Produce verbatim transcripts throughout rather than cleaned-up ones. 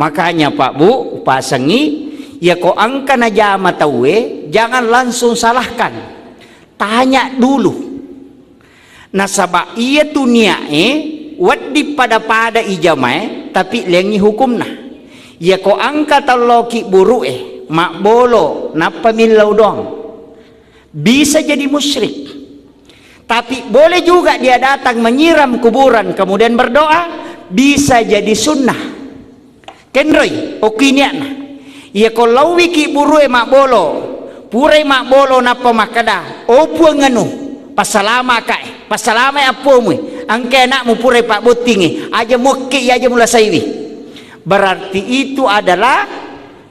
Makanya, Pak, Bu, upasengi, yako engka najama tauwe, jangan langsung salahkan. Tanya dulu. Nasaba iyatu niae wedding pada-pada ijamae, tapi lengngi hukumna. Yako engka tau lao kibburu'e, mabbolo, nappa millau doang, bisa jadi musyrik. Tapi boleh juga dia datang menyiram kuburan kemudian berdoa, bisa jadi sunnah. Kenroi, okki niatna. Iya ko lauwi kibburu'e mabbolo, purai mabbolo nappa makkeda, "O Puang anu, passalamaka e, passalamai appomu, engkai anakmu purai pabbottingi, aja muakke, aja mulasaiwi." Berarti itu adalah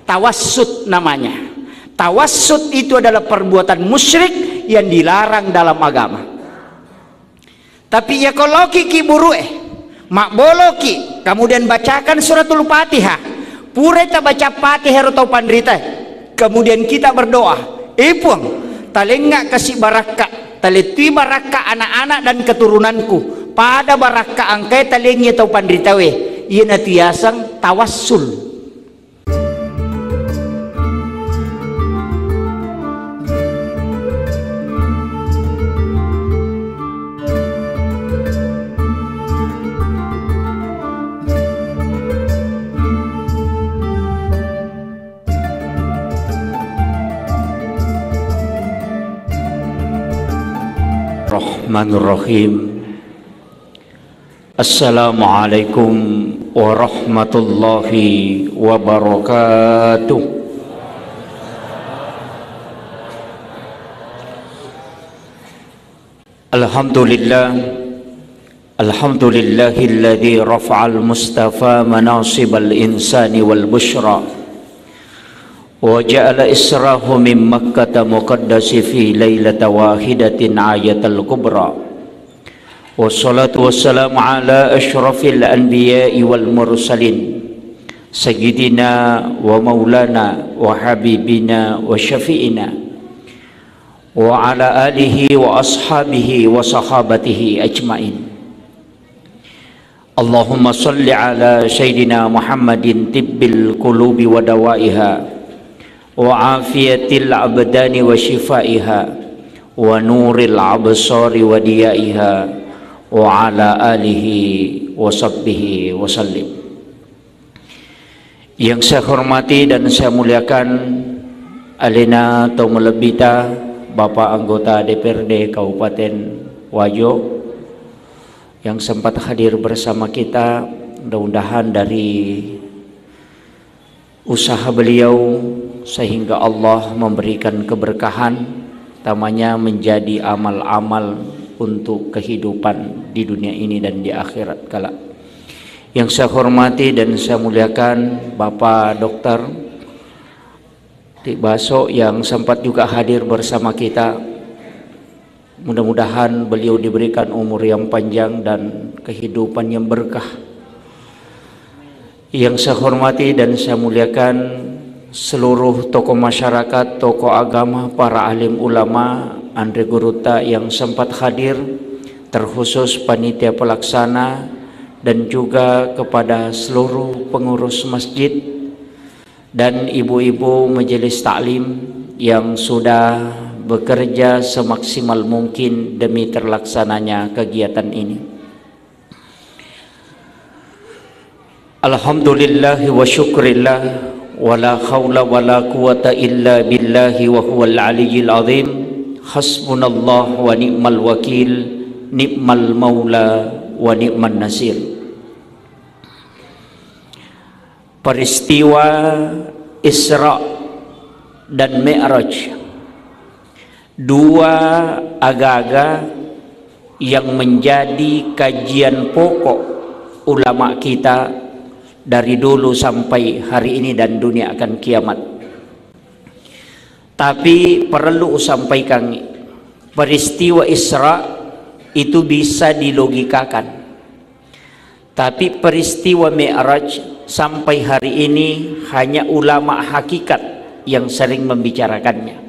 tawassut namanya. Tawassut itu adalah perbuatan musyrik yang dilarang dalam agama. Tapi iya ko laoki kibburu'e, mabboloki, kemudian bacakan suratul Fatihah. Purai tabaca Fatihah ro tau panritae, kemudian kita berdoa, "Eh Puang, talengnga kasi barakka, talettui barakka anak-anak dan keturunanku, pada barakka engkae talengngi tau panritawe." Iyanatu yaseng tawassul. Rahmanirrahim. Assalamualaikum warahmatullahi wabarakatuh. Alhamdulillah. Alhamdulillahilladzi rafa'al mustafa manasibal insani wal busyra. Wa ja'ala israhu min Makkata muqaddasi fi lailata wahidatin ayatal kubra. Wassalatu wassalamu ala asyrafil anbiya'i wal mursalin, sayyidina wa maulana wa habibina wa syafi'ina, wa ala alihi wa ashabihi wa sahabatihi ajmain. Allahumma salli ala sayyidina Muhammadin tibbil qulubi wa dawaiha, wa afiyatil abdani wa shifaiha, wa nuril absari wa diyaiha, wa ala alihi wa sahbihi wa sallim. Yang saya hormati dan saya muliakan alena tau malebbita, Bapak Anggota D P R D Kabupaten Wajo, yang sempat hadir bersama kita, mudah-mudahan dari usaha beliau sehingga Allah memberikan keberkahan, utamanya menjadi amal-amal untuk kehidupan di dunia ini dan di akhirat kelak. Yang saya hormati dan saya muliakan Bapak Doktor Tibaso yang sempat juga hadir bersama kita. Mudah-mudahan beliau diberikan umur yang panjang dan kehidupan yang berkah. Yang saya hormati dan saya muliakan seluruh tokoh masyarakat, tokoh agama, para alim ulama, anre guruta yang sempat hadir, terkhusus panitia pelaksana dan juga kepada seluruh pengurus masjid dan ibu-ibu majelis taklim yang sudah bekerja semaksimal mungkin demi terlaksananya kegiatan ini. Alhamdulillahi wa syukrillah, wa la haula wa la quwata illa billahi wa huwal aliyyil azim. Hasbunallah wa ni'mal wakil, ni'mal maula wa ni'man nasir. Peristiwa Isra dan Mi'raj, dua aga-aga yang menjadi kajian pokok ulama kita dari dulu sampai hari ini dan dunia akan kiamat. Tapi perlu usampaikan, peristiwa Isra itu bisa dilogikakan. Tapi peristiwa Mi'raj sampai hari ini hanya ulama hakikat yang sering membicarakannya.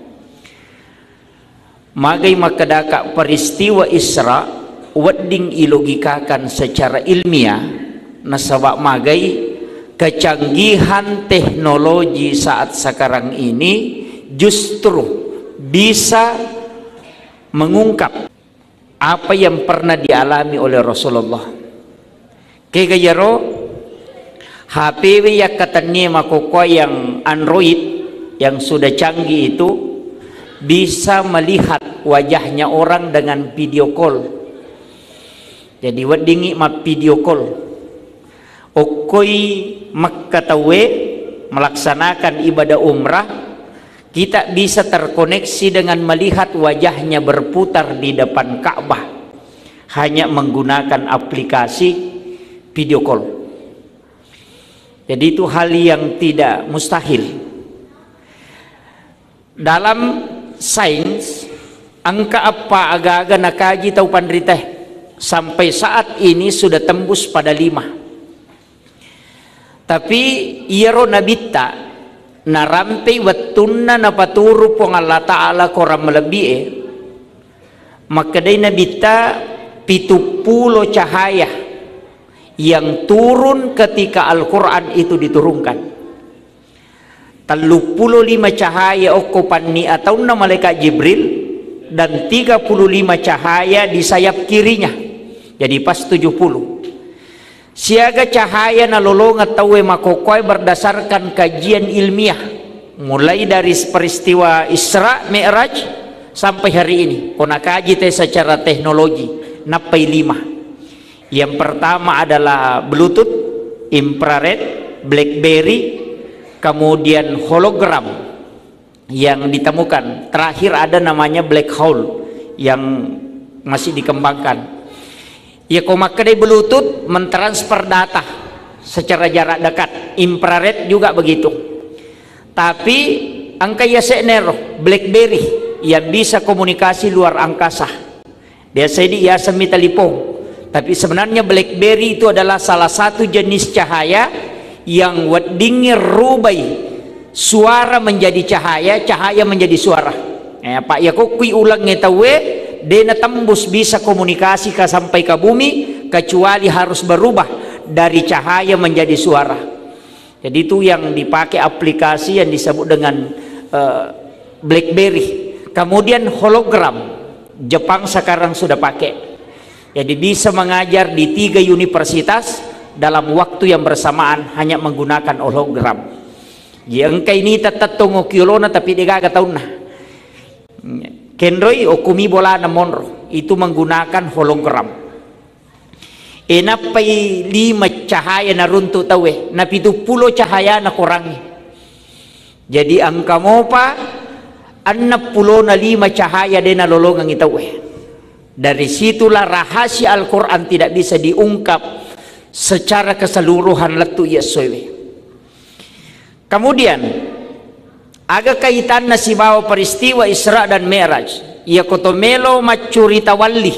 Magai makkedaka peristiwa Isra wedding ilogikakan secara ilmiah, nasaba magai Kecanggihan teknologi saat sekarang ini justru bisa mengungkap apa yang pernah dialami oleh Rasulullah. Kega iyaro, H P-we yakkatennie makokkoe yang Android, yang sudah canggih itu, bisa melihat wajahnya orang dengan video call. Jadi, weddingngi mapvideo call. Okkoi Mekka tauwe melaksanakan ibadah umrah, kita bisa terkoneksi dengan melihat wajahnya berputar di depan Ka'bah, hanya menggunakan aplikasi video call. Jadi, itu hal yang tidak mustahil. Dalam sains, angka eppa aga-aga nakaji tau panritae sampai saat ini sudah tembus pada lima. Tapi iyaro nabitta narampei wettunna napaturu Puang Allah Ta'ala korang malebbi'e, makkedai nabitta, pitu pulo cahaya yang turun ketika Al-Quran itu diturunkan. Telluppulo lima cahaya okko panni ataunna malaikat Jibril dan tiga puluh lima cahaya di sayap kirinya. Jadi pas tujuh puluh. Siaga cahaya nalolongeng tauwe makokkoe berdasarkan kajian ilmiah, mulai dari peristiwa Isra Mi'raj sampai hari ini. Ko nakaji te secara teknologi, nappai lima. Yang pertama adalah Bluetooth, infrared, BlackBerry, kemudian hologram yang ditemukan. Terakhir ada namanya black hole yang masih dikembangkan. Ya, ko makkedai Bluetooth mentransfer data secara jarak dekat, infrared juga begitu. Tapi engka yase'na ero, BlackBerry, yang bisa komunikasi luar angkasa. Biasa di yasengngi telepon. Tapi sebenarnya BlackBerry itu adalah salah satu jenis cahaya yang weddingnge rubai suara menjadi cahaya, cahaya menjadi suara. Eh, apa ya, kokkui ulengnge tauwe, dena tembus bisa komunikasi ka sampai ke bumi, kecuali harus berubah dari cahaya menjadi suara. Jadi, itu yang dipakai aplikasi yang disebut dengan, eh, BlackBerry. Kemudian hologram, Jepang sekarang sudah pakai. Jadi, bisa mengajar di tiga universitas dalam waktu yang bersamaan hanya menggunakan hologram. Jadi, engka ini tetap tongo kiolona, tapi degaga taunna. Kenroi okumi bolana monro, itu menggunakan hologram. E, nappai lima cahaya naruntu tauwe, na pitu pulo cahaya nakorangi. Jadi, engka mopa enneng pulona lima cahaya de nalolongengi tauwe. Dari situlah rahasia Al-Quran tidak bisa diungkap secara keseluruhan lettu iya essoewe. Kemudian, aga kaitanna sibawa peristiwa Isra dan Mi'raj? Iyako to melo maccurita walli,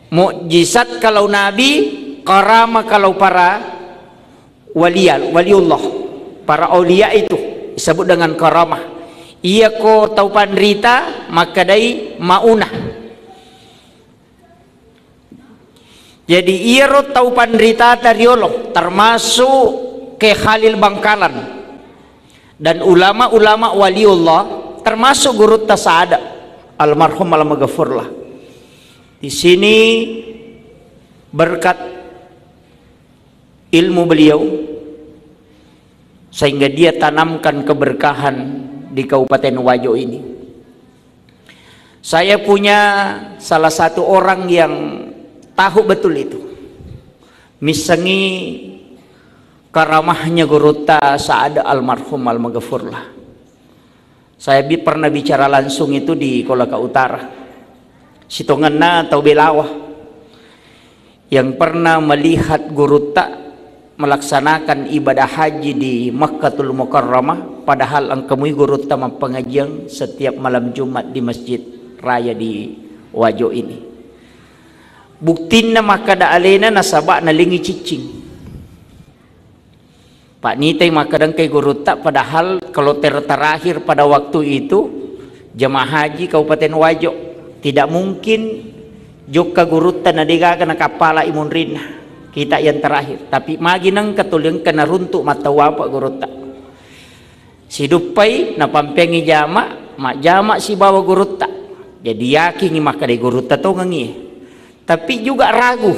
mukjizat kalau nabi, karama kalau para waliya-, waliullah, para aulia itu disebut dengan karamah. Iyako tau panrita makkedai mauna. Jadi, iyaro tau panritata riolo, termasuk Kiai Khalil Bangkalan dan ulama-ulama waliullah, termasuk gurutta Sa'ada, almarhum almaghfurlah. Di sini berkat ilmu beliau, sehingga dia tanamkan keberkahan di Kabupaten Wajo ini. Saya punya salah satu orang yang tahu betul itu. Missengi karamahnya gurutta Sa'ad almarhum almaghfurlah. Saya bi-, pernah bicara langsung itu di Kolaka Utara. Sitongenna tau Belawa yang pernah melihat gurutta melaksanakan ibadah haji di Makkatul Mukarramah, padahal engkamui gurutta mappengajian setiap malam Jumat di Masjid Raya di Wajo ini. Buktinna makkeda alena nasaba nalengi ciccing. Pak nitai makkeda engkai gurutta, padahal kloter terakhir pada waktu itu jemaah haji Kabupaten Wajo. Tidak mungkin jokka gurutta na degaga nakappalai munrinna. Mita yang terakhir. Tapi magi nengka tuli engka naruntuk mattawapa gurutta. Siduppai napampeangi jama, majjama sibawa gurutta. Jadi yakingi makkeda gurutta tongengi. Tapi juga ragu.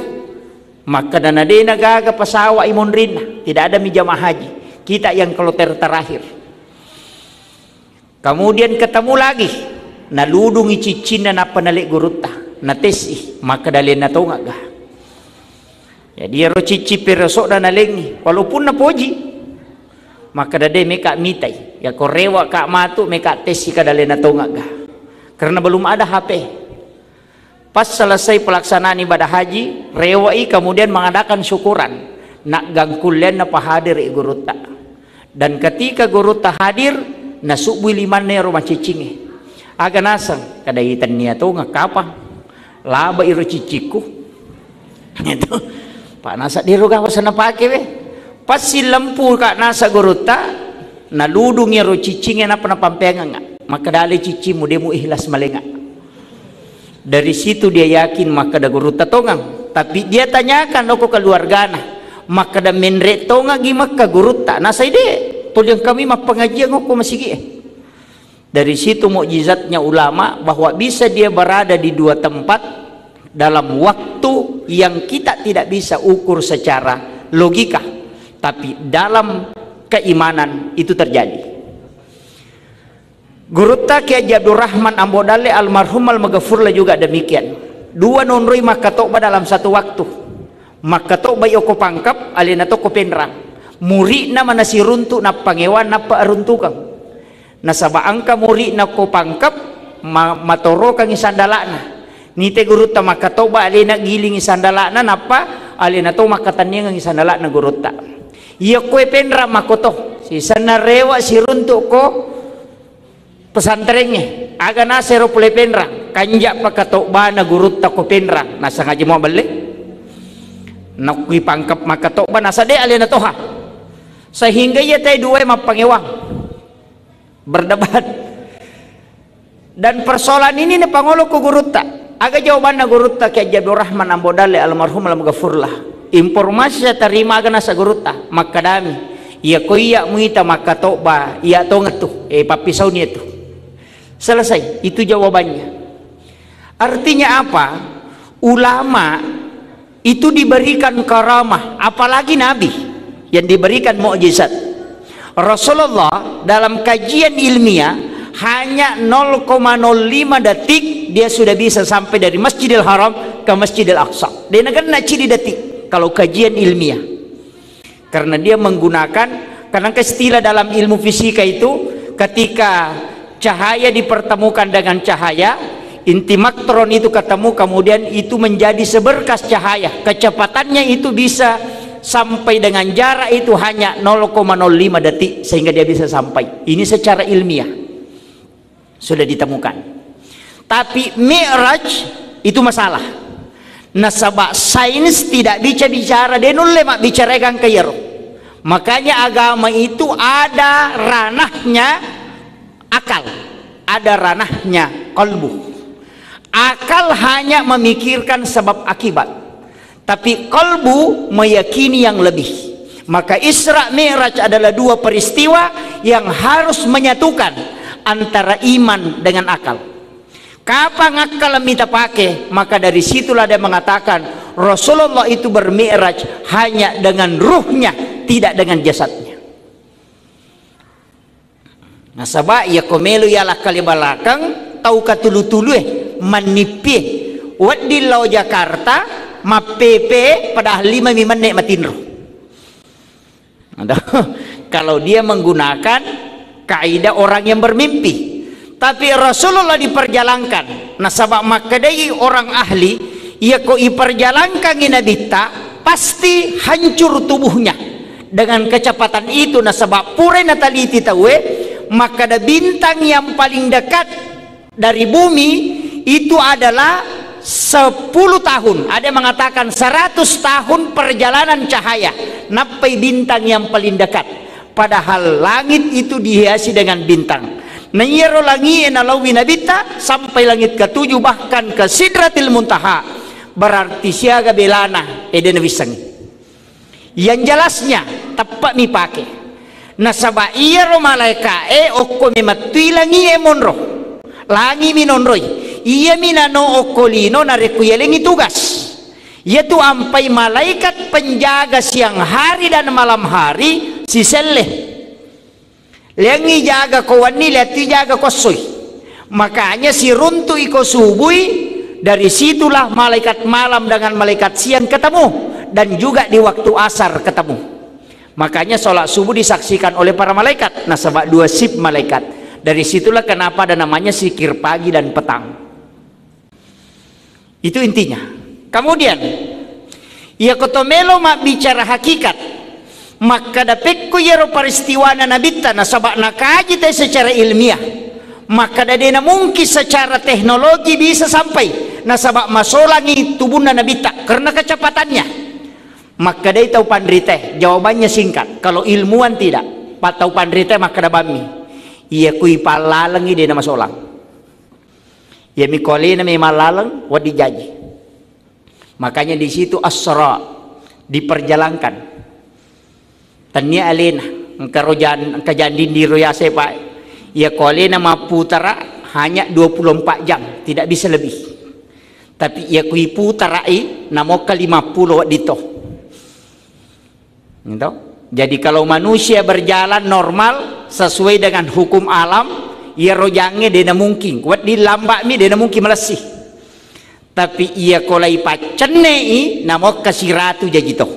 Makkeda na dena gaga pasawa i monrinna, tidak ada mi jamaah haji. Kita yang kloter terakhir. Kemudian ketemu lagi, naludungi ciccinna nappa nale gurutta, natesi, makkeda alenna tongegga. Jadi ero cicci peresokna nalengi, walaupun napoji, makkeda de meka mitai, ya ko rewa ka matu meka tesi kada alenna tongegga. Karena belum ada H P. Pas selesai pelaksanaan ibadah haji, rewai kemudian mengadakan syukuran. Naggangkullenna pahadiri gurutta. Dan ketika gurutta hadir, nasubbui limanna ero maciccingnge. Aga naseng, kada itennia tongeng kapang. Laba iro ciccikku. Itu. Pak nasa dero gawa sana pake we. Pas silempu ka nasa gurutta, naludung iro ciccingnge napa napampeangengnga. Makkeda ale ciccimmu demu ikhlas malenga. Dari situ dia yakin makkeda gurutta tongeng. Tapi dia tanyakan okko keluargana, makkeda menre tongeng gi Mekka gurutta. Nasai de, toliang kami mappengajian okko masigi e. Dari situ mukjizatnya ulama bahwa bisa dia berada di dua tempat dalam waktu yang kita tidak bisa ukur secara logika, tapi dalam keimanan itu terjadi. Gurutta Kiai Haji Abdurrahman Ambo Dalle almarhum almaghfurlah juga demikian. Dua nonroi makkatobba dalam satu waktu. Makkatobba okko Pangkep, alena to okko Penrang. Muridna mana siruntuk nappa ngewang nappa aruntukeng. Nasaba engka muridna okko Pangkep ma-, matorokangi sandala'na. Nite gurutta makkatobba alena gilingi sandala'na nappa alena to makkatenniangengi sandala'na gurutta. Iya koe Penrang makkoto. Sisenna rewa siruntuk ko pesantrengnge, aga nasero pole Penrang, kanja pakatobbana gurutta ko Penrang, nasengaja mua belle. Nakkui Pangkep makkatobba, nasa de alena toha. Sehingga iya te duae mappangewang. Berdebat. Dan persoalan ini napangolo ko gurutta. Aga jawabanna gurutta Kiai Haji Abdurrahman Ambo Dalle almarhum almaghfurlah. Informasi saya terima aga nasa gurutta, makkedami, iya ko iya muita makkatobba, iya tongettu, eh, pappisauni itu. Selesai, itu jawabannya. Artinya apa? Ulama itu diberikan karamah, apalagi Nabi yang diberikan mukjizat. Rasulullah dalam kajian ilmiah hanya nol koma nol lima detik dia sudah bisa sampai dari Masjidil Haram ke Masjidil Aqsa. Dia nagenna cidi detik kalau kajian ilmiah. Karena dia menggunakan, karena istilah dalam ilmu fisika itu, ketika cahaya dipertemukan dengan cahaya, inti maktron itu ketemu, kemudian itu menjadi seberkas cahaya. Kecepatannya itu bisa sampai dengan jarak itu hanya nol koma nol lima detik, sehingga dia bisa sampai. Ini secara ilmiah. Sudah ditemukan. Tapi Mi'raj itu masalah. Nasaba sains tidak bisa bicara, de nulle mabbicara gangka iyaro. Makanya agama itu ada ranahnya akal, ada ranahnya kalbu. Akal hanya memikirkan sebab akibat. Tapi kalbu meyakini yang lebih. Maka Isra Mi'raj adalah dua peristiwa yang harus menyatukan antara iman dengan akal. Kapang akal mita pake, maka dari situlah dia mengatakan Rasulullah itu bermi'raj hanya dengan ruhnya, tidak dengan jasadnya. Nasaba iya ko melo iya lakkale balakang tau katulu-tulue, mannippie, wedding lao Jakarta, mappepe, padahal lima mi menne matinro. Aduh, kalau dia menggunakan kaidah orang yang bermimpi. Tapi Rasulullah diperjalankan. Nasaba makkedai orang ahli, iya ko iperjalankangi nabitta, pasti hancur tubuhnya. Dengan kecepatan itu, nasaba purai nataliti tauwe, makkeda bintang yang paling dekat dari bumi itu adalah sepuluh tahun. Ada yang mengatakan seratus tahun perjalanan cahaya nappai bintang yang paling dekat. Padahal langit itu dihiasi dengan bintang. Na iyaro langie nalauwi nabitta sampai langit ketujuh, bahkan ke Sidratil Muntaha. Berarti siaga belana, ede nawissengi. Yang jelasnya, teppa'mi pake. Nasaba iyaro malaeka'e okko memettui langi'e monro. Langi'mi nonroi. Iyami nano okko lino narekko yalengi tugas. Iyatu ampai malaikat penjaga siang hari dan malam hari siselle. Leangngi jaga ko wenni, leattui jaga ko essoi. Makanya siruntu'i ko subui, dari situlah malaikat malam dengan malaikat siang ketemu, dan juga di waktu asar ketemu. Makanya sholat subuh disaksikan oleh para malaikat, nasaba dua shift malaikat. Dari situlah kenapa ada namanya zikir pagi dan petang. Itu intinya. Kemudian, iya ko to melo mabbicara hakikat, makkada pekko iyaro peristiwana nabitta, nasaba nakaji te secara ilmiah. Makkada de namungkin secara teknologi bisa sampai, nasaba masolangi tubunna nabitta karena kecepatannya. Makkadai tau panrite, jawabannya singkat. Kalau ilmuwan tidak, pa tau panrite makkada bammi. Iya kui pallalengi de namasolang. Iyami ko alena memang laleng, wedding jaji. Makanya di situ asra, diperjalankan. Tania alena, engka rojan, engka janding di royase, Pak. Iya ko alena mapputara hanya dua puluh empat jam, tidak bisa lebih. Tapi iya kui putarai, namokka lima puluh wedding to. Gitu. Jadi kalau manusia berjalan normal sesuai dengan hukum alam, iya rojangnge de namungkin. Wedding lamba'mi de namungkin malessi. Tapi iya ko lai paccenne'i, namokka siratu jaji to.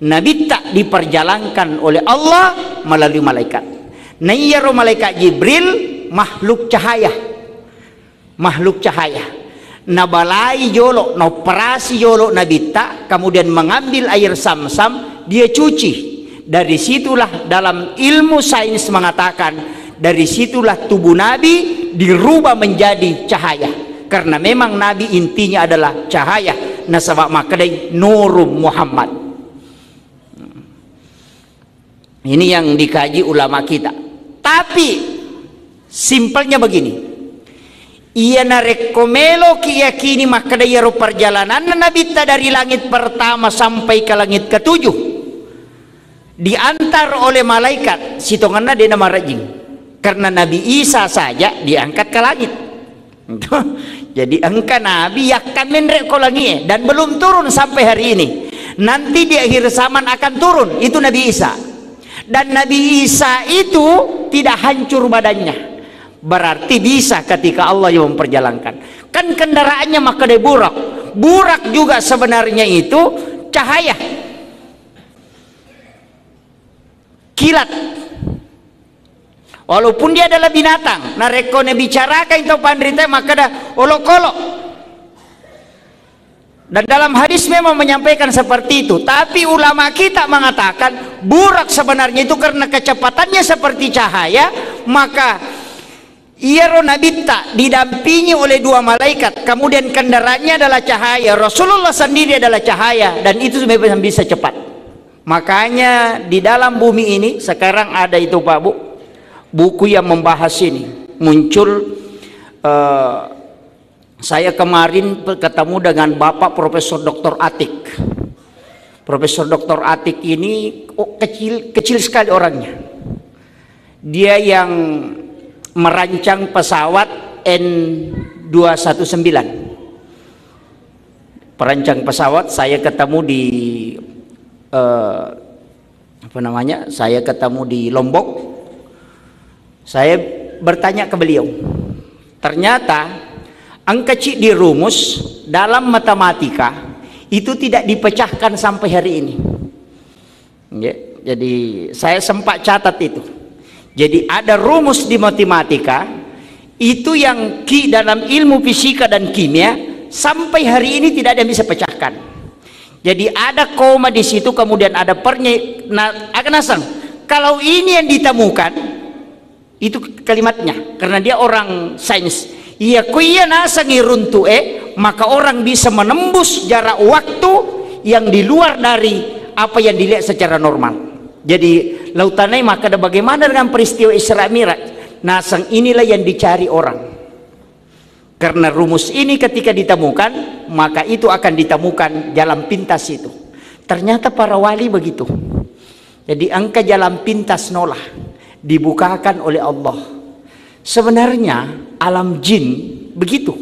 Nabitta diperjalankan oleh Allah melalui malaikat. Na iyaro malaikat Jibril makhluk cahaya. Makhluk cahaya. Nabalai jolo, naoperasi jolo nabitta, kemudian mengambil air Zamzam, dia cuci. Dari situlah dalam ilmu sains mengatakan, dari situlah tubuh Nabi dirubah menjadi cahaya. Karena memang Nabi intinya adalah cahaya. Nasaba makkedai Nurun Muhammad. Ini yang dikaji ulama kita. Tapi simpelnya begini. Iya narekko meloki yakini makkeda iyaro perjalananna Nabitta dari langit pertama sampai ke langit ketujuh, diantar oleh malaikat, sitongenna de namarejing. Karena Nabi Isa saja diangkat ke langit. Jadi engka nabi yakka menre ko langie dan belum turun sampai hari ini. Nanti di akhir zaman akan turun, itu Nabi Isa. Dan Nabi Isa itu tidak hancur badannya. Berarti bisa ketika Allah yang memperjalankan. Kan kendaraannya makkeda burak. Burak juga sebenarnya itu cahaya. Kilat. Walaupun dia adalah binatang, narekko nabicarakan itu panrita makkeda olokolo. Dan dalam hadis memang menyampaikan seperti itu. Tapi ulama kita mengatakan burak sebenarnya itu karena kecepatannya seperti cahaya, maka iyaro nabitta didampingi oleh dua malaikat, kemudian kendaraannya adalah cahaya, Rasulullah sendiri adalah cahaya, dan itu memang bisa cepat. Makanya di dalam bumi ini sekarang ada itu, Pak Bu, buku yang membahas ini. Muncul, eh, saya kemarin pe-, ketemu dengan Bapak Profesor Doktor Atik. Profesor Doktor Atik ini, oh, kecil, kecil sekali orangnya. Dia yang merancang pesawat N dua satu sembilan. Perancang pesawat, saya ketemu di, eh, apa namanya, saya ketemu di Lombok. Saya bertanya ke beliau. Ternyata engka ciddi rumus dalam matematika itu tidak dipecahkan sampai hari ini. Ya, jadi saya sempat catat itu. Jadi ada rumus di matematika itu yang ki dalam ilmu fisika dan kimia sampai hari ini tidak ada yang bisa pecahkan. Jadi ada koma di situ, kemudian ada pernya, nah, akan asang. Kalau ini yang ditemukan, itu kalimatnya, karena dia orang sains. Iya, ko iya nasengi runtu'e, maka orang bisa menembus jarak waktu yang di luar dari apa yang dilihat secara normal. Jadi, lautanai maka ada bagaimana dengan peristiwa Isra Mi'raj? Naseng inilah yang dicari orang. Karena rumus ini ketika ditemukan, maka itu akan ditemukan jalan pintas itu. Ternyata para wali begitu. Jadi engka jalan pintas nola dibukakan oleh Allah. Sebenarnya alam jin begitu.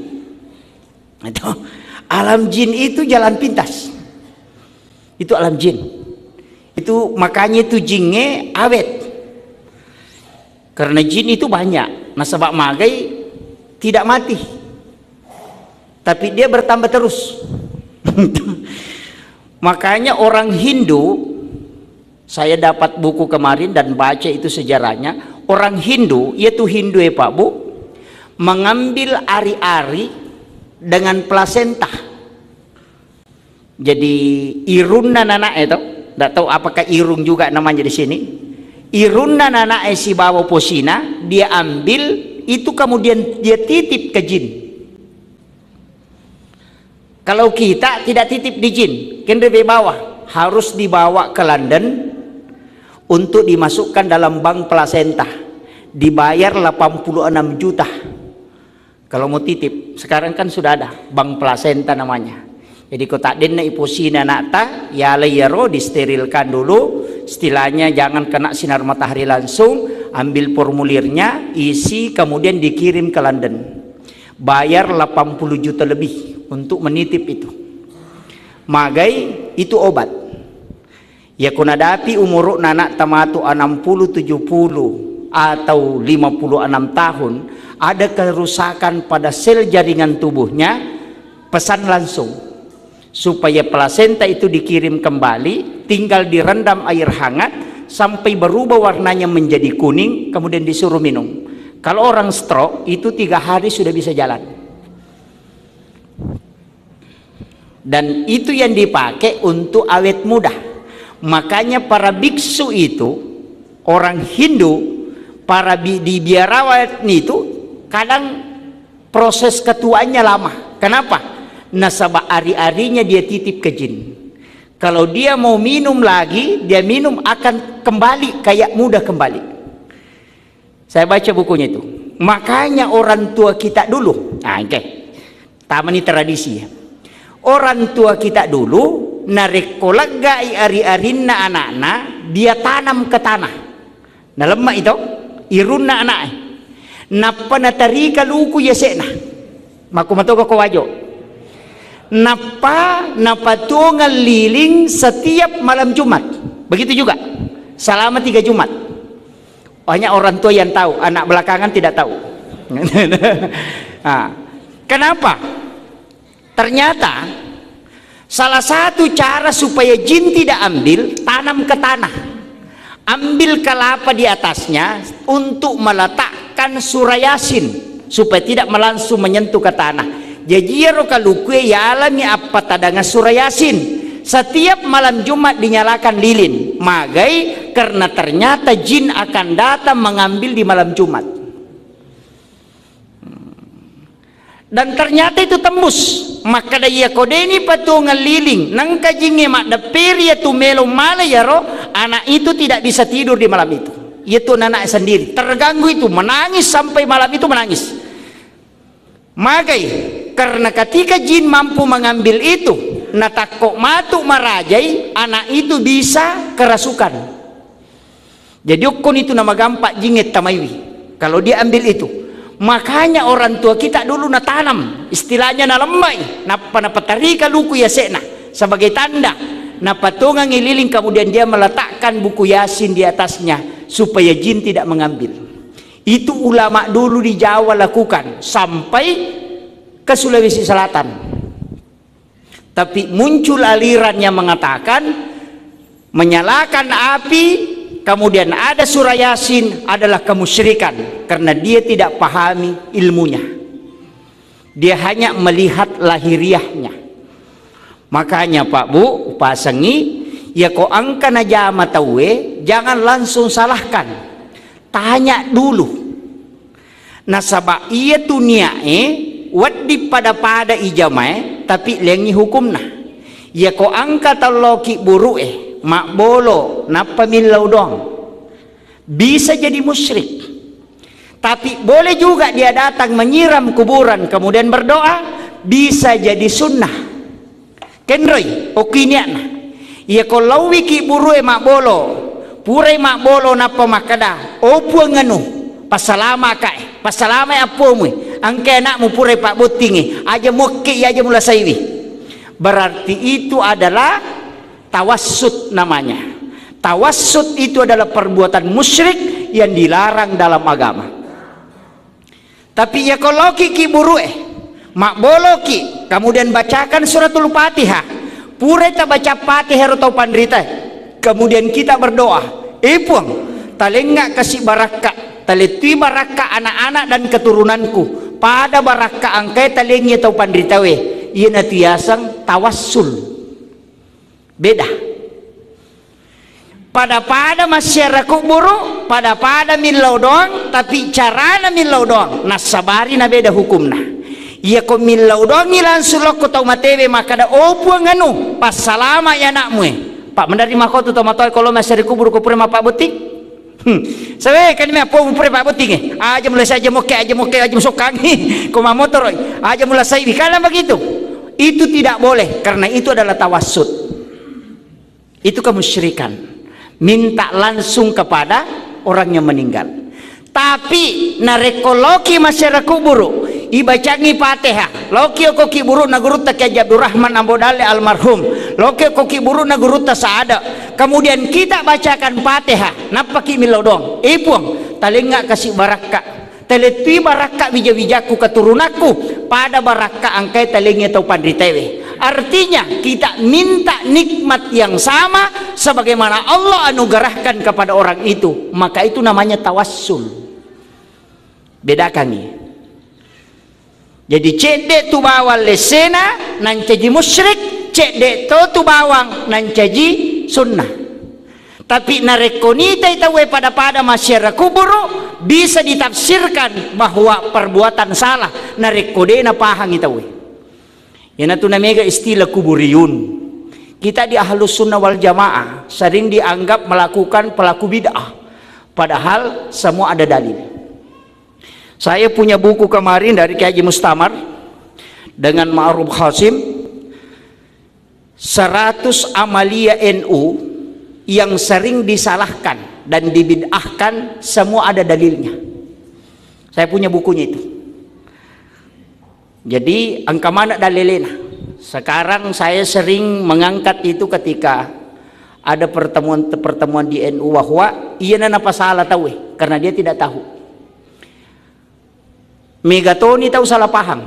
Itu, alam jin itu jalan pintas. Itu alam jin. Itu makanya itu jinge awet. Karena jin itu banyak. Nasaba magai tidak mati. Tapi dia bertambah terus. Makanya orang Hindu, saya dapat buku kemarin dan baca itu sejarahnya, orang Hindu, yaitu Hindu ya Pak Bu, mengambil ari-ari dengan plasenta. Jadi irunna nana'e to, ndak tahu apakah irung juga namanya di sini. Irunna nana'e sibawa posina, dia ambil, itu kemudian dia titip ke jin. Kalau kita tidak titip di jin, kenre bawa, harus dibawa ke London untuk dimasukkan dalam bank plasenta, dibayar delapan puluh enam juta. Kalau mau titip, sekarang kan sudah ada bank plasenta namanya. Jadi ko taddenna iposina anakta, yala iyaro disterilkan dulu, istilahnya jangan kena sinar matahari langsung, ambil formulirnya, isi, kemudian dikirim ke London. Bayar delapan puluh juta lebih untuk menitip itu. Magai itu obat. Yako nadapi umuru'na anakta matu enam puluh, tujuh puluh, atau lima puluh enam tahun, ada kerusakan pada sel jaringan tubuhnya, pesan langsung supaya plasenta itu dikirim kembali, tinggal direndam air hangat sampai berubah warnanya menjadi kuning, kemudian disuruh minum. Kalau orang stroke, itu tiga hari sudah bisa jalan. Dan itu yang dipakai untuk awet muda. Makanya para biksu itu, orang Hindu, para bi-, di biarawan itu, kadang proses ketuaannya lama. Kenapa? Nasaba ari-arinya dia titip ke jin. Kalau dia mau minum lagi, dia minum akan kembali kayak muda kembali. Saya baca bukunya itu. Makanya orang tua kita dulu, nah, oke. Tamani tradisi ya. Orang tua kita dulu, narekko leggai ari-arinna anakna, dia tanam ke tanah. Nalemma itu, irunna anaknya. Nappa natarika luku yasekna. Makku matoga ko wajo. Nappa napatuongang liling setiap malam Jumat. Begitu juga. Selama tiga Jumat. Banyak orang tua yang tahu, anak belakangan tidak tahu. Ah, kenapa? Ternyata salah satu cara supaya jin tidak ambil, tanam ke tanah. Ambil kelapa di atasnya untuk meletakkan surah Yasin supaya tidak langsung menyentuh ke tanah. Jaji iyaro kalukue yalami appatadangan surah Yasin. Setiap malam Jumat dinyalakan lilin. Magai? Karena ternyata jin akan datang mengambil di malam Jumat. Dan ternyata itu tembus. Makkeda, iya ko deni patuongang liling, nengka jingnge maddepperi iya tu melo mala iyaro, anak itu tidak bisa tidur di malam itu. Iya tu anak sendiri terganggu itu, menangis sampai malam itu menangis. Magai? Karena ketika jin mampu mengambil itu, natakko matu marajai, anak itu bisa kerasukan. Jadi okkoni tu namagampa jingnge tamaiwi kalau dia ambil itu. Makanya orang tua kita dulu natanam, istilahnya nalemmai, nappa napatarika luku yasekna sebagai tanda, napatongangi liling, kemudian dia meletakkan buku Yasin di atasnya supaya jin tidak mengambil. Itu ulama dulu di Jawa lakukan sampai ke Sulawesi Selatan. Tapi muncul aliran yang mengatakan menyalakan api, kemudian ada surah Yasin adalah kemusyrikan karena dia tidak pahami ilmunya. Dia hanya melihat lahiriahnya. Makanya Pak Bu, upasengi, ya ko engka najama tauwe, jangan langsung salahkan. Tanya dulu. Nasaba iya tu niae wedding pada-pada ijamae, tapi lengngi hukumna. Iya ko engka tau lao kibburu'e, mabbolo, nappa millau doang. Bisa jadi musyrik. Tapi boleh juga dia datang menyiram kuburan kemudian berdoa, bisa jadi sunnah. Kenroi, okki niatna. Iya ko lauwi kibburu'e mabbolo, purai mabbolo nappa makkeda, "O Puang anu, passalama'ka e, passalamai appomu e, engka ana'mu purai pabbottingi, aja muakke, aja mulasaiwi." Berarti itu adalah tawassut namanya. Tawassut itu adalah perbuatan musyrik yang dilarang dalam agama. Tapi iya ko laoki kibburu'e, mabboloki, kemudian bacakan suratul Fatihah. Purai tabaca Fatihah ro tau panritae, kemudian kita berdoa, "E Puang, talengnga kasi barakka, talettui barakka anak-anak dan keturunanku, pada barakka engkae talengngi tau panritae." Iyanatu yaseng tawassul. Beda. Pada-pada massiara kubburu, pada-pada millau doang, tapi carana millau doang, nassabari nabeda hukumna. Iya ko millau doangngi langsung lokko tau matewe makkeda, "O Puang anu, passalama i anakmu e." Pak mendari makotu tau matoa ko lo massiara kubburu ko pura mapabbotting. Hmm. Sawe kan me appomu pura pabbotting e. Aja mulai saja mokke, aja mokke, aja musokkangi. Ko mamotoro, aja mulasaiwi. Karena begitu. Itu tidak boleh karena itu adalah tawassut. Itu kemusyrikan. Minta langsung kepada orang yang meninggal. Tapi narekko loki massiara kubburu, ibacangi Fatihah, loki ko kibburu'na gurutta Kiai Abdurrahman Ambo Dalle almarhum, loki ko kibburu'na gurutta Saada, kemudian kita bacakan Fatihah, nappaki millau doang, "E Puang, talengnga kasi barakka, talettui barakka wija-wijakku, keturunakku, pada barakka engkae talengngi tau panritaewe." Artinya, kita minta nikmat yang sama sebagaimana Allah anugerahkan kepada orang itu, maka itu namanya tawassul. Bedakangi. Jadi, cedde tu bawang lessena nancaji musyrik, cedde to tu bawang nancaji sunnah. Tapi narekko nitai tauwe pada-pada massiara kubburu, bisa ditafsirkan bahwa perbuatan salah narekko de napahangi tauwe. Iyanatu namega istilah kuburiyun. Kita di Ahlus Sunnah wal Jamaah sering dianggap melakukan pelaku bid'ah, padahal semua ada dalil. Saya punya buku kemarin dari Kiai Haji Mustamar dengan Ma'ruf Hasim, seratus amalia N U yang sering disalahkan dan dibid'ahkan, semua ada dalilnya. Saya punya bukunya itu. Jadi, engka maneng dalilena. Sekarang saya sering mengangkat itu ketika ada pertemuan-pertemuan di N U bahwa iyana napasala tauwe karena dia tidak tahu. Mega toni tau salah paham.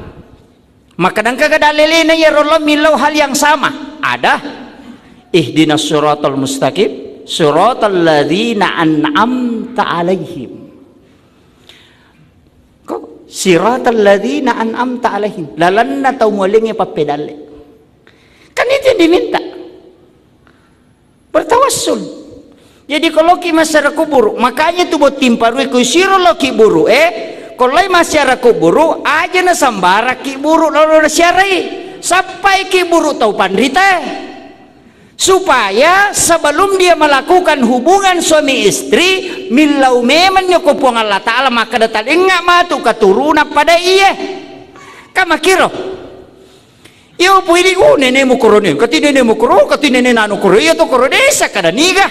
Maka engkaga dalilena iyaro lo millau hal yang sama? Ada. Ihdinas siratal mustaqim, siratal ladzina an'amta alaihim. Ko, siratal ladzina an'amta alaihim. Lalenna tau mualengnge pappedalle. Kan itu yang diminta. Bertawassul. Jadi, ko loki massiara kubburu, makanya tu botting parue ko isiro loki buru, eh, ko lai massiara kubburu, aja na sambarang kibburu lalo nasiarai. Sappai kibburu tau panritae. Supaya sebelum dia melakukan hubungan suami istri, millau memang ko Puang Allah Ta'ala makkeda talengnga matu keturunan pada iye. Kamakiro. Iyo, pu idi, oh, nenemu koro ne, kati nenemu koro, kati nene nanu koro, iyo to koro desa kada niga.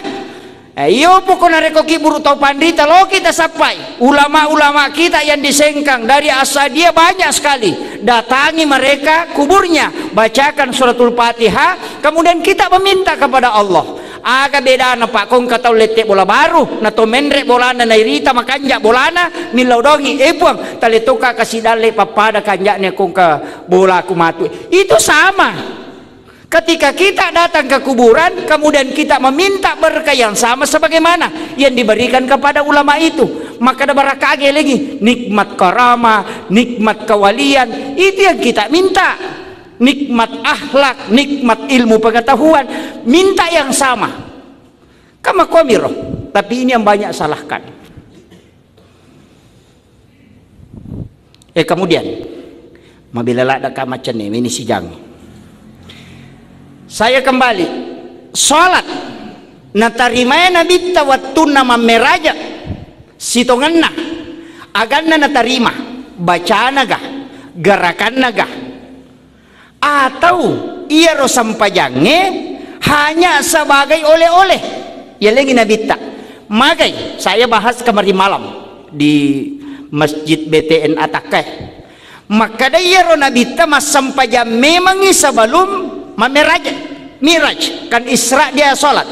Eh, iyo, pu ko narekko kibburu tau panrita, loki tasappai. Ulama-ulama kita yang di Sengkang dari Asadia banyak sekali. Datangi mereka kuburnya, bacakan suratul Fatihah, kemudian kita meminta kepada Allah. Aga bedana, Pak, ko engka tau lette bola baru, na to menre bolana, nairita makanja bolana, millau dongi, eh, Puang, tale toka kasi dalle pappada kanja'na ko engka bolaku matu. Itu sama. Ketika kita datang ke kuburan, kemudian kita meminta berkah yang sama sebagaimana yang diberikan kepada ulama itu, maka ada barakah lagi, nikmat karamah, nikmat kewalian, itu yang kita minta. Nikmat akhlak, nikmat ilmu pengetahuan, minta yang sama. Kama kuamiro, tapi ini yang banyak salahkan. Eh, kemudian, mabila ladda ka macenne, ini sijang. Saya kembali, salat natarimae Nabitta wattunna mammeraja, sitongenna, aganna natarima, bacanaga, gerakannaga, atau iyaro sempajangnge hanya sebagai oleh-oleh. Yalengi Nabitta. Magai, saya bahas kemarin malam di Masjid B T N Atakkai. Makkeda iyaro Nabitta massempajang memangngi sebelum mameraj, miraj, kan Isra dia sholat.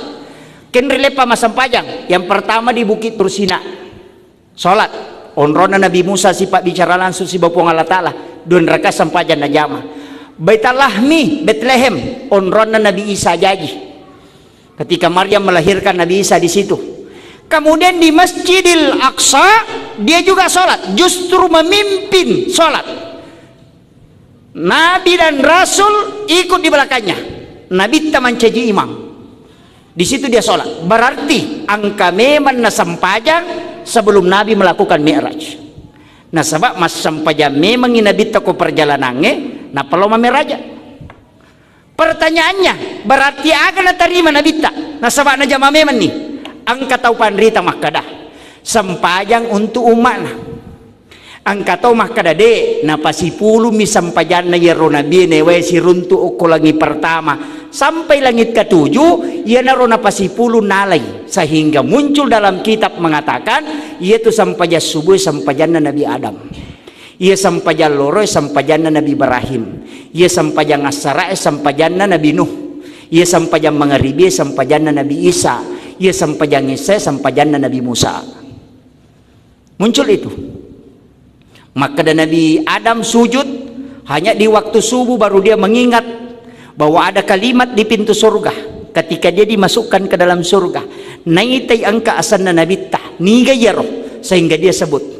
Kenri leppa massempajang. Yang pertama di Bukit Tursina. Sholat. Onronna Nabi Musa sipabbicara langsung siba Puang Allah Ta'ala. Dua rakaat sempajang najama. Baitalahmi, Betlehem. Onronna Nabi Isa jaji. Ketika Maryam melahirkan Nabi Isa di situ. Kemudian di Masjidil Aqsa, dia juga sholat. Justru memimpin sholat. Nabi dan Rasul ikut di belakangnya. Nabitta mancaji imam. Di situ dia sholat. Berarti engka memang nasempajang sebelum Nabi melakukan mi'raj. Nasaba massempajang memangngi Nabitta ko perjalanangnge, nappa lao mammiraja. Pertanyaannya, berarti aga natarima Nabitta? Nasaba najama memanni. Engka tau panrita makkeda, sempajang untuk umma'na. Engka tau makkeda, de, napasipulummi sempajanna iyaro nabie naewae siruntu okko langi pertama sampai langit ketujuh, iyanaro napasipulung nalai, sehingga muncul dalam kitab mengatakan, iyatu sempajang subuh sempajanna Nabi Adam. Iya sempajang loro sempajanna Nabi Ibrahim. Iya sempajang assara sempajanna Nabi Nuh. Iya sempajang mangaribi sempajanna Nabi Isa. Iya sempajang isya sempajanna Nabi Musa. Muncul itu. Makkeda Nabi Adam sujud hanya di waktu subuh, baru dia mengingat bahwa ada kalimat di pintu surga. Ketika dia dimasukkan ke dalam surga, naitai engka asenna Nabitta, niga iyaro, sehingga dia sebut.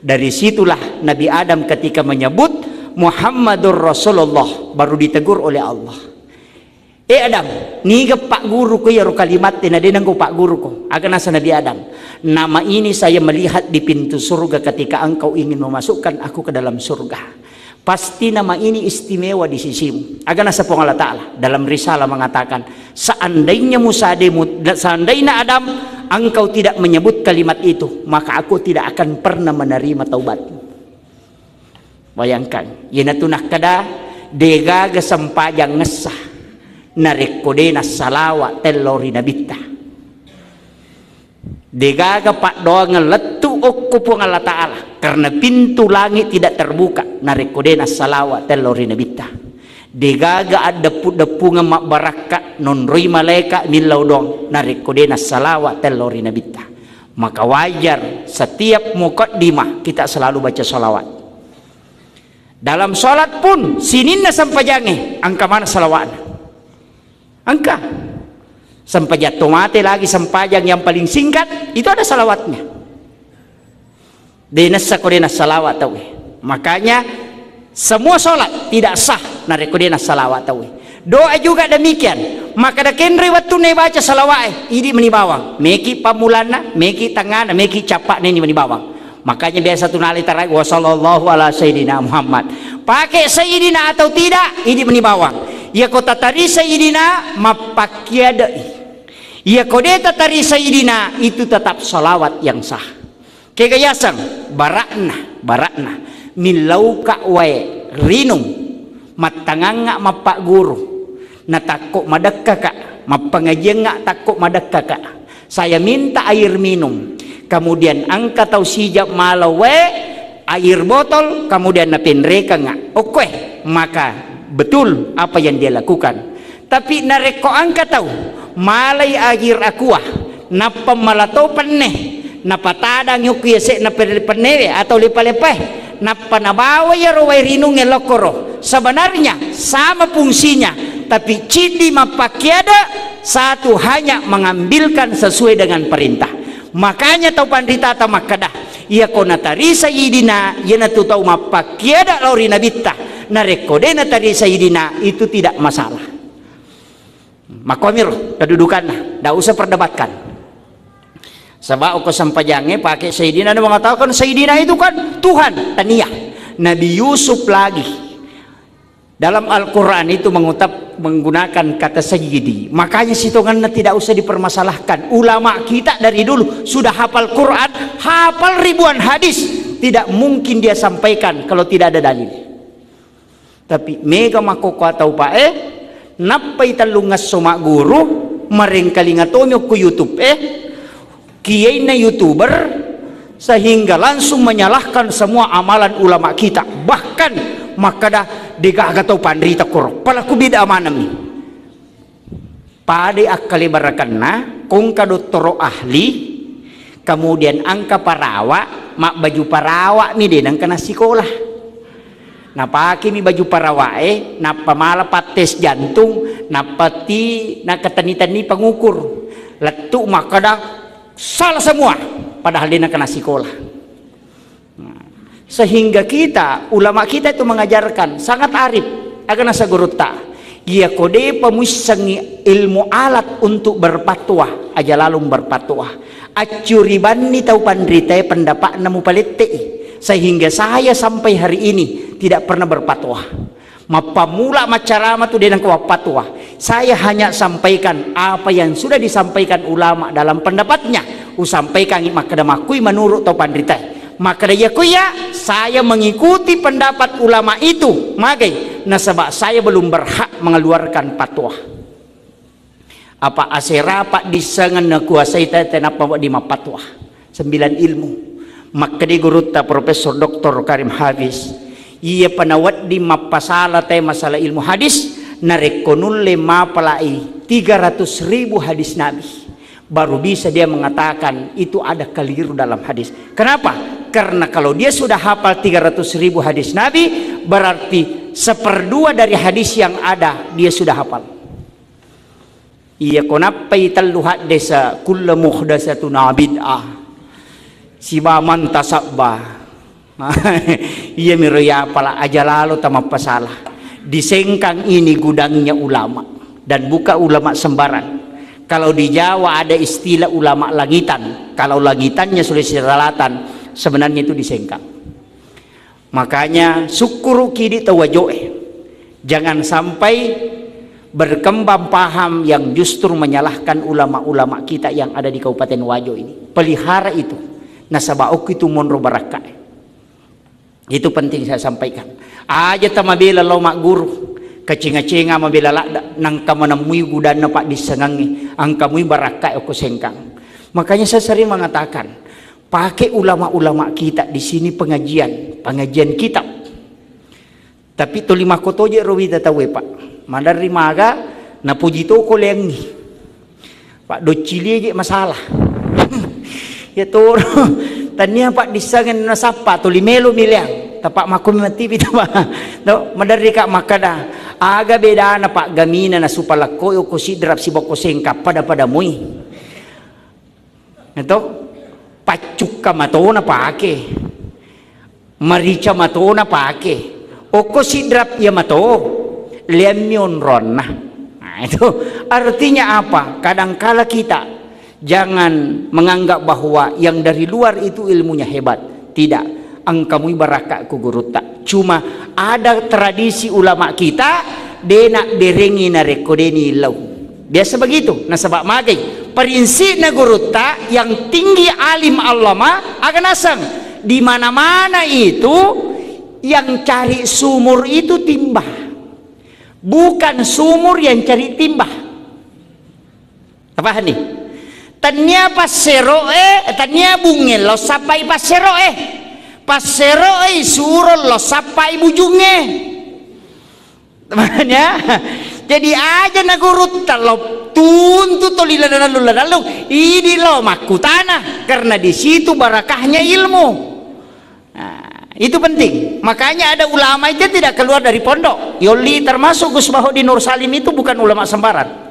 Dari situlah Nabi Adam ketika menyebut Muhammadur Rasulullah, baru ditegur oleh Allah. Eh Adam, niga pagguruko iyaro kalimatte na de nengko pagguruko? Aga nasa Nabi Adam, nama ini saya melihat di pintu surga ketika engkau ingin memasukkan aku ke dalam surga. Pasti nama ini istimewa di sisimu. Aga nasa Puang Allah Ta'ala dalam risalah mengatakan, seandainya Musa de-, seandainya Adam, engkau tidak menyebut kalimat itu, maka aku tidak akan pernah menerima taubatmu. Bayangkan, iyanatu nakkeda, degaga sempajang ngessa narekko de nassalawa tello ri Nabitta. Degaga paddoangeng lettu okko Puang Allah Ta'ala, karena pintu langit tidak terbuka narekko de nassalawa tello ri Nabitta. Degaga addeppu-deppungeng mabbarakka nonroi malaeka millau doang narekko de nassalawa tello ri Nabitta. Maka wajar setiap mukaddimah kita selalu baca salawat. Dalam salat pun sininna sempajangnge engka mana salawatna. Engka. Sempajang to mate lagi, sempajang yang paling singkat itu ada salawatnya. De nassa ko de nassalawat tauwe. Makanya semua salat tidak sah narekko de nassalawat tauwe. Doa juga demikian. Maka da kenre wettunna baca salawat e, idi meni bawang. Meki pammulanna, meki tangana, meki cappa neni meni bawang. Makanya biasa tu nalai tarai, "Wa sallallahu ala sayyidina Muhammad." Pakai sayyidina atau tidak, idi meni bawang. Iya ko tatari sayyidina, mappakkiadai. Iya ko de tatari sayyidina, itu tetap salawat yang sah. Kega yaseng, barakna, barakna. Millauka wae rinung, mattangangnga mappagguru. Natakko madekkaka, mappangajiangnga takko madekkaka. Saya minta air minum. Kemudian engka tau sijak malau wae, air botol, kemudian napenrekengnga. Okkoe, maka betul apa yang dia lakukan. Tapi narekko engka tau malai air aqua, nappa malato penne, napatadang yukku yase'na pe-, pennewe atau lepa-lepae, nappa nabawa iyaro wae rinungnge lokkoro. Sebenarnya sama fungsinya, tapi ciddi mappakkiada, satu hanya mengambilkan sesuai dengan perintah. Makanya tau panritata makkeda, iya ko natari sayyidina, iyanatu tau mappakkiada lao ri nabitta. Narekko de natari sayyidina, itu tidak masalah. Makomiro kedudukanna, ndak usah perdebatkan. Sebab ko sempajangnge pakai sayyidina, dia mengatakan sayyidina itu kan Tuhan, tania. Nabi Yusuf lagi dalam Al-Quran itu mengutap, menggunakan kata sayyidi. Makanya sitonganna tidak usah dipermasalahkan. Ulama kita dari dulu sudah hafal Quran, hafal ribuan hadis. Tidak mungkin dia sampaikan kalau tidak ada dalil. Tapi mega makkokkoe tau pae, Nappai tellungngesso magguru, marengkalinga tomi okko YouTube e, kiyainna YouTuber, sehingga langsung menyalahkan semua amalan ulama kita. Bahkan makkeda, degaga tau panrita koro, palaku bid'ah manenni. Padai akkalebarakenna, kongka dottoro ahli, kemudian engka parawa, mabbaju parawa mi de nengka nassikola. Napakemi baju parawae, nappa mala pattes jantung, nappa ti nakatenni-tenni pengukur. Lettu makkeda salah semua, padahal de nengka nassikola. Nah, sehingga kita, ulama kita itu mengajarkan, sangat arif. Aga nasa gurutta, iya ko depa muissengi ilmu alat untuk berfatwa, aja lalung berfatwa. Accuribanni tau panritae pendapatna mupalettei, sehingga saya sampai hari ini tidak pernah berfatwa. Mappammula maccarama tu de nengka wapfatwa. Saya hanya sampaikan apa yang sudah disampaikan ulama dalam pendapatnya. Usampaikangi makkeda makkui menurut tau panritae. Makkeda iya kuya, saya mengikuti pendapat ulama itu. Magai, nasaba saya belum berhak mengeluarkan fatwa. Apa asera paddissengeng nakuasai tete nappa wedding mappatwa. Sembilan ilmu. Makkedi gurutta Profesor Doktor Karim Hafiz, iya pa nawedding mappasala te masalah ilmu hadis, narekko nulle mapalai tiga ratus ribu hadis Nabi, baru bisa dia mengatakan itu ada keliru dalam hadis. Kenapa? Karena kalau dia sudah hafal tiga ratus ribu hadis Nabi, berarti seperdua dari hadis yang ada dia sudah hafal. Iya ko nappai tellu haddesa, kullu muhdatsatun bid'ah. Siba man tasabba. Iya miro ya pala aja lalo tamappasala. Di Sengkang ini gudangnya ulama dan bukan ulama sembarang. Kalau di Jawa ada istilah ulama langitan. Kalau langitannya Sulawesi Selatan, sebenarnya itu di Sengkang. Makanya, sukkuruki idi tau Wajoe. Jangan sampai berkembang paham yang justru menyalahkan ulama-ulama kita yang ada di Kabupaten Wajo ini. Pelihara itu. Nasaba okko itu monro barakka. Itu penting saya sampaikan. Aja tamabela lao magguru. Kacenga-cenga mabela ladda, nangka manemui gudanna paddissengangnge, angkamui barakka okko Sengkang. Makanya saya sering mengatakan, pakai ulama-ulama kita di sini pengajian, pengajian kitab. Tapi toli makkotoje ro wita tauwe, Pak. Maderri maga napuji toko leangngi. Pak, doccilie je masalah. Ya toro. Tania Pak dissangen nasappa toli melo mileang. Tapak makko matiwi tapa. No, maderri Kak makkada, aga bedana Pak gamina nasupalakko okko Sidrap sibokko Sengkang pada-pada mui. Eto, paccukka matona pake, marica matona pake, okko Sidrap iya mato, leammi onronna. Nah, itu artinya apa? Kadangkala kita jangan menganggap bahwa yang dari luar itu ilmunya hebat. Tidak. Engkamui barakka ku gurutta. Cuma ada tradisi ulama kita, de nabberengi narekko de niellau. Biasa begitu. Nasaba magai, prinsipna gurutta yang tinggi alim allama, aga naseng, di mana-mana itu yang cari sumur itu timba. Bukan sumur yang cari timba. Tapahani? Tania passeroe, tania bunge lo sappai passeroe. Passeroe suro lo sappai bujunge. Tapahani ya? Jadi aja na gurutta lo tuntu toli ladallu-ladallu, idi lo makkutana, karena di situ barakahnya ilmu. Nah, itu penting. Makanya ada ulama itu tidak keluar dari pondok. Yolli termasuk Gus Bahodin Nur Salim itu bukan ulama sembarang.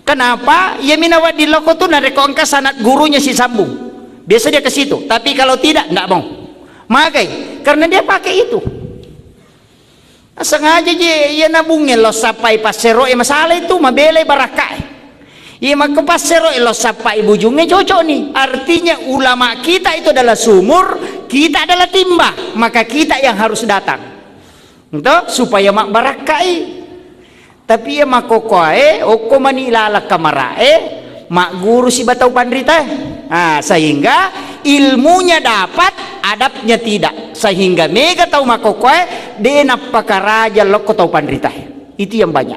Kenapa? Iya mina wedding loko tu narekko engka sanad gurunya si sambung. Biasa dia ke situ. Tapi kalau tidak, ndak mau. Magai, karena dia pakai itu. Sengaja je iya nabunge lo sappai passeroe, masalah itu mabelai barakkae. Iya makko passeroe lo sappai bujunge cocok nih. Artinya ulama kita itu adalah sumur, kita adalah timba, maka kita yang harus datang. Ento supaya mabbarakkai. Tapi iya makkokkoe okko mani laleng kamarae, magguru siba tau panritae. Ah, sehingga ilmunya dapat, adabnya tidak. Sehingga mega tau makkokkoe de nappakaraja lokko tau panritae. Itu yang banyak.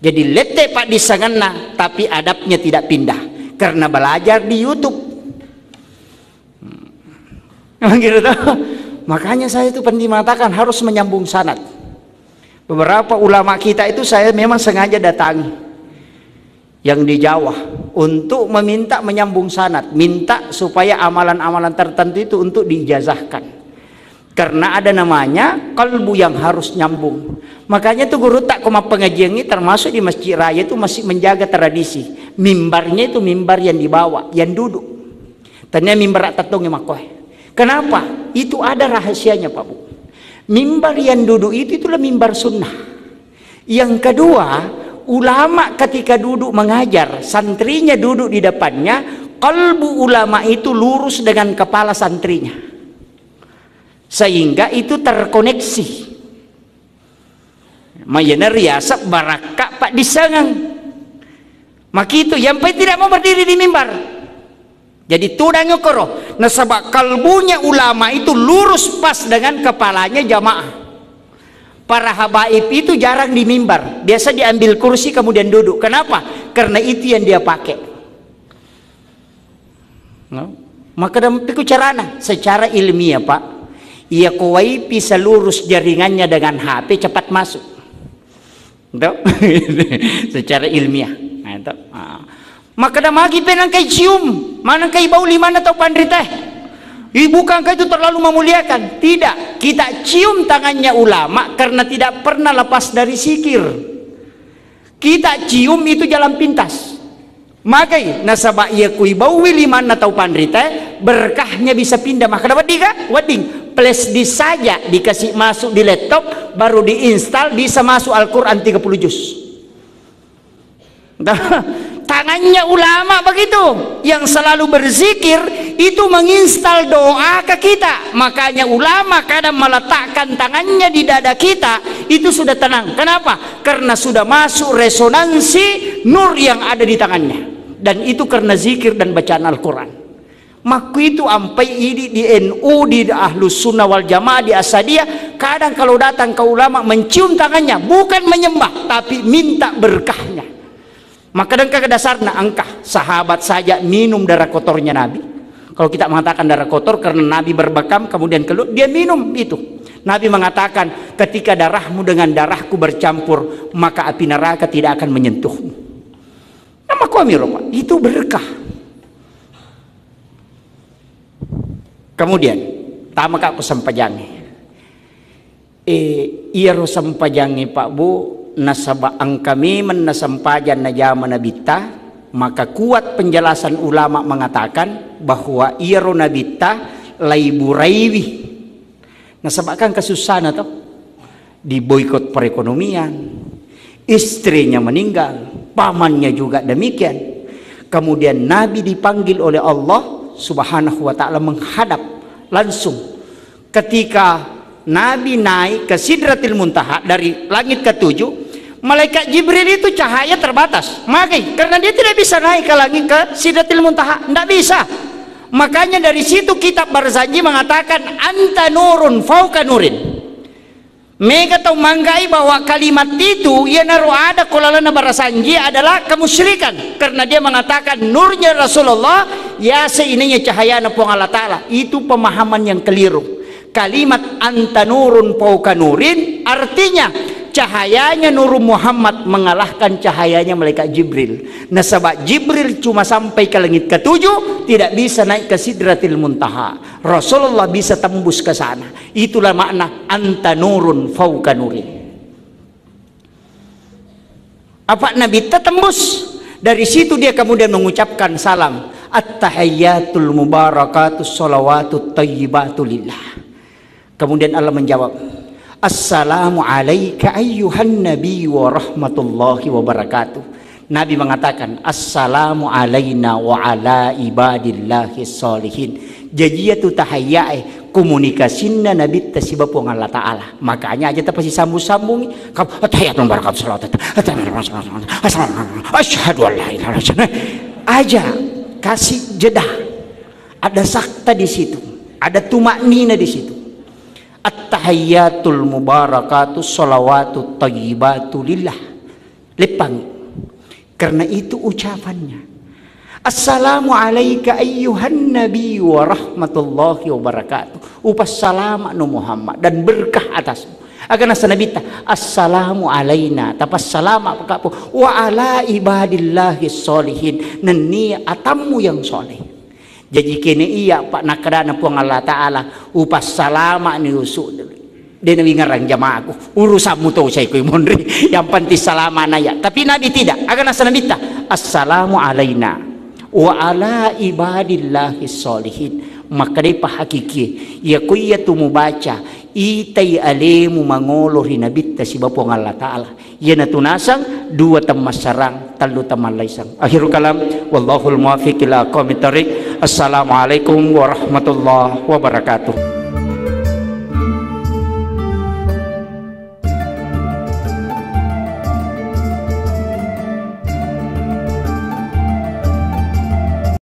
Jadi lette paddissengenna, tapi adabnya tidak pindah karena belajar di YouTube. Hmm. Emang gitu toh? Makanya saya itu penting mengatakan harus menyambung sanad. Beberapa ulama kita itu saya memang sengaja datangi yang di Jawa untuk meminta menyambung sanad, minta supaya amalan-amalan tertentu itu untuk diijazahkan. Karena ada namanya kalbu yang harus nyambung. Makanya tuh guru tak koma pengajian ini termasuk di Masjid Raya itu masih menjaga tradisi. Mimbarnya itu mimbar yang dibawa, yang duduk. Tania mimbar tattongi makoe. Kenapa? Itu ada rahasianya, Pak Bu. Mimbar yang duduk itu itulah mimbar sunnah. Yang kedua, ulama ketika duduk mengajar, santrinya duduk di depannya, kalbu ulama itu lurus dengan kepala santrinya. Sehingga itu terkoneksi. Mayana riaseng barakka paddissengeng. Makitu, yang penting tidak mau berdiri di mimbar. Jadi tudang koro, nasaba kalbunya ulama itu lurus pas dengan kepalanya jamaah. Para habaib itu jarang di mimbar, biasa diambil kursi kemudian duduk. Kenapa? Karena itu yang dia pakai. No? Maka dalam piku carana, secara ilmiah, Pak, iya ko wifi selurus jaringannya dengan H P cepat masuk. Toh? Secara ilmiah. Nah, toh. Ah. Maka damagi penang kai cium, manang kai bau limanna tau panrita. Ih, bukankah itu terlalu memuliakan? Tidak. Kita cium tangannya ulama karena tidak pernah lepas dari zikir. Kita cium itu jalan pintas. Magai, nasaba iya kui bauwi limanna tau panrita, berkahnya bisa pindah. Maka dapat diga? Wedding. Flash disk saja dikasih masuk di laptop, baru diinstal, bisa masuk Al-Quran tiga puluh juz. Tangannya ulama begitu, yang selalu berzikir itu menginstal doa ke kita. Makanya ulama kadang meletakkan tangannya di dada kita, itu sudah tenang. Kenapa? Karena sudah masuk resonansi nur yang ada di tangannya. Dan itu karena zikir dan bacaan Al-Quran. Makkuitu ampai idi di N U, di Ahlus Sunnah wal Jamaah, di Asadiyah, kadang kalau datang ke ulama mencium tangannya, bukan menyembah, tapi minta berkahnya. Maka dan kagak dasarna engkah sahabat saja minum darah kotornya Nabi. Kalau kita mengatakan darah kotor karena Nabi berbekam kemudian keluar, dia minum itu. Nabi mengatakan, "Ketika darahmu dengan darahku bercampur, maka api neraka tidak akan menyentuhmu." Nama kau miro, Pak? Itu berkah. Kemudian, tama ka ko sempajangnge. Eh, iyaro sempajangnge, Pak Bu, nasaba engka memeng na sempajang najama Nabitta, maka kuat penjelasan ulama mengatakan bahwa iyaro Nabitta laiburaiwi. Nasaba kan kesusahan atau diboikot perekonomian, istrinya meninggal, pamannya juga demikian. Kemudian Nabi dipanggil oleh Allah Subhanahu wa Ta'ala menghadap langsung. Ketika Nabi naik ke Sidratil Muntaha dari langit ketujuh, malaikat Jibril itu cahaya terbatas. Magai, karena dia tidak bisa naik ke langit ke Sidratil Muntaha, tidak bisa. Makanya dari situ kitab Barzanji mengatakan, "Anta nurun fauka nurin." Mega tau manggai bahwa kalimat itu, iyanaro ada ko lalenna Barzanji, adalah kemusyrikan. Karena dia mengatakan nurnya Rasulullah, ya seinanya cahayana Puang Allah Ta'ala. Itu pemahaman yang keliru. Kalimat "anta nurun fauka nurin" artinya cahayanya Nur Muhammad mengalahkan cahayanya malaikat Jibril. Nasaba Jibril cuma sampai ke langit ketujuh, tidak bisa naik ke Sidratil Muntaha. Rasulullah bisa tembus ke sana. Itulah makna "anta nurun fauka nurin". Apa Nabi tembus? Dari situ dia kemudian mengucapkan salam, "At-tahiyyatul mubarakatus shalawatut thayyibatu lillah." Kemudian Allah menjawab, "Assalamu alaika ayyuhan nabi wa rahmatullahi wa barakatuh." Nabi mengatakan, "Assalamu alaina wa ala ibadillahi sholihin." Jaji iyatu tahayyae komunikasinna Nabitta siba Puang Allah Ta'ala. Makanya aja tapasisambung-sambungi. Kau, "Attahiyatul mubarakatuh, salawat, asyhadu an la ilaha illallah." Aja kasih jeda. Ada sakta di situ. Ada tumaknina di situ. "Attahiyatul mubarakatuh, salawatut thayyibatu lillah." Leppangi. Karena itu ucapannya. Assalamu alaika ayyuhan nabi wa rahmatullahi wa barakatuh. Upassalama no Muhammad dan berkah atasmu. Aga nasa Nabitta, assalamu alaina, tapassalama pakapo, wa ala ibadillahi sholihin, nennia atammu yang soleh. Jaji kene iya, Pak, nakkadana Puang Allah Ta'ala, upassalama ni Yusuf. De nawingerang jamaaku, urusammu to, saya kui monri. Yang penting salama na ya. Tapi Nabi tidak. Aga nasa Nabitta, assalamu alaina wa ala ibadillahi sholihin. Maka depa hakiki. Ya kuya tu mubaca, itai alemu mangolo ri Nabitta siba Puang Allah Ta'ala. Iyanatu nasang dua temmassarang, tellu temmallaisang. Akhirul kalam, wallahul muwaffiq ila aqwamit thariq. Assalamualaikum warahmatullahi wabarakatuh.